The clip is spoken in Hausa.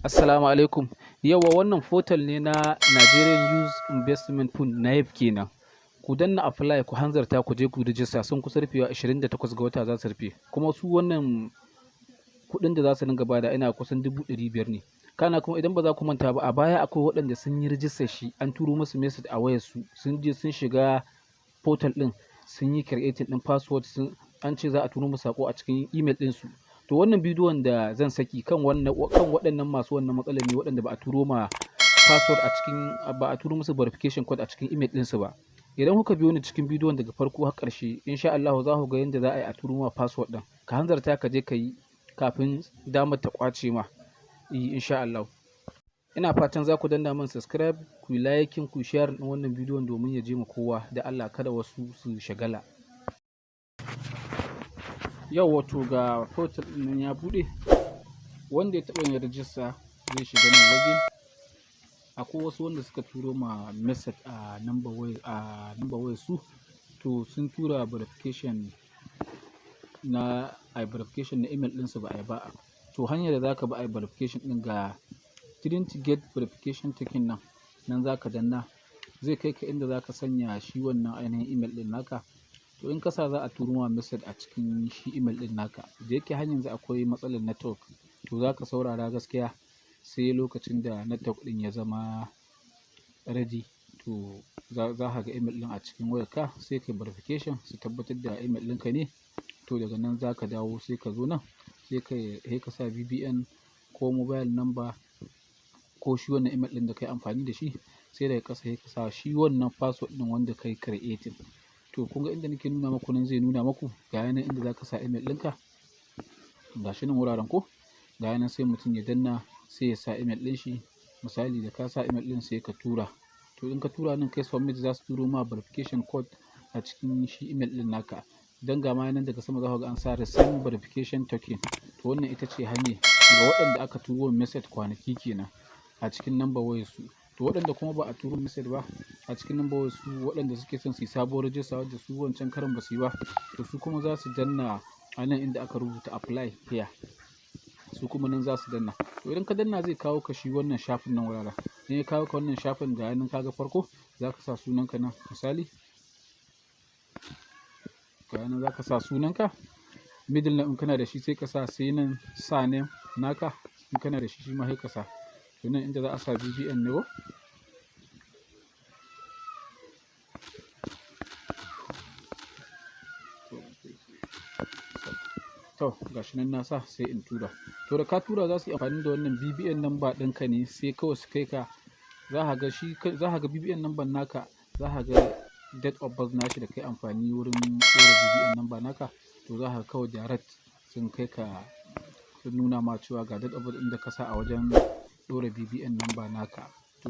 Assalamu alaikum. Yauwa, wannan portal ne na Nigerian Youth Investment Fund, NYIF kenan. Ku danna apply, ku hanzarta ku je ku rijista, sun kusa rufewa, 28 ga wata za su rufe. Kuma su wannan kuɗin da za su dinga bada ina kusan 500,000 ne. Kana kuma idan ba za ku manta ba, a baya akwai waɗanda sun yi rijistar shi, an turo musu message a wayarsu, sun je sun shiga portal ɗin, sun yi creating ɗin password, sun an ce za a turo musu saƙo a cikin email ɗinsu. To, wannan bidiyon da zan saki kan wannan, kan waɗannan masu wannan matsalar ne, waɗanda ba a turo ma password a cikin, ba a turo musu verification code a cikin email ɗinsu ba. Idan kuka biyo ni cikin bidiyon daga farko har ƙarshe, insha Allahu za ku ga yadda za a yi a turo ma password ɗin. Ka hanzarta ka je ka yi kafin damar ta ƙwace ma. Insha Allah. Ina fatan za ku danna min subscribe, ku yi liking, ku share ɗin wannan bidiyon domin ya je ma kowa, da Allah kada wasu su shagala. Yauwa, to ga portal ɗin nan ya buɗe. Wanda ya taɓa yin rijista zai shiga nan, login. Akwai wasu wanda suka turo ma message a number wayar su. To, sun tura verification na a verification na email ɗinsu, ba a yi ba. To, hanyar da za ka bi a yi verification ɗin, ga print get verification token nan, nan za ka danna. Zai kai ka inda za ka sanya shi wannan ainihin email ɗin naka. To, in ka sa, za a turo ma message a cikin shi email ɗin naka. Da yake har yanzu akwai matsalar network, to za ka saurara gaskiya sai lokacin da network ɗin ya zama ready, to za ka ga email ɗin a cikin wayarka, sai ka yi verification su tabbatar da email ɗinka ne. To, daga nan za ka dawo, sai ka zo nan, sai ka sa BVN ko mobile number ko shi wannan email ɗin da ka yi amfani da shi, sai daga ƙasa sai ka sa shi wannan password ɗin wanda ka yi creating. To, kun ga inda nake nuna muku nan, zai nuna muku ga yanan inda za ka sa email ɗinka. Ga shi nan wuraren ko? Ga yanan, sai mutum ya danna, sai ya sa email ɗin shi. Misali, da ka sa email ɗin, sai ka tura. To, in ka tura nan kai submit, za su turo ma verification code a cikin shi email ɗin naka. Dan ga ma nan daga sama za ku ga an sa "resend verification token". To, wannan ita ce hanyar ga waɗanda aka turo message kwanaki kenan a cikin number wayar su. To, waɗanda kuma ba a turo message ba a cikin number wayar su, waɗanda suke son su yi sabuwar rijista wadda su wancan karon ba su yi ba, to su kuma za su danna a nan inda aka rubuta "apply here". Su kuma nan za su danna. To, idan ka danna, zai kawo ka shi wannan shafin nan wuraren. In ya kawo ka wannan shafin, ga yanan, ka ga farko za ka sa sunanka nan misali. Ga yanan za ka sa sunanka. Middle name in kana da shi sai ka sa, sai nan surname naka in kana da shi, shi ma sai ka sa. To, nan inda za a sa BVN ne ko? To, ga shi nan na sa, sai in tura. To, da ka tura, za su yi amfani da wannan BVN number ɗinka ne, sai kawai su kai ka. Za ka ga shi, za ka ga BVN number naka, za ka ga date of birth nashi da kai amfani wurin ɗora BVN number naka. To, za ka ga kawai direct sun kai ka, sun nuna ma cewa ga date of birth ɗin da ka sa a wajen ɗora BVN number naka. To.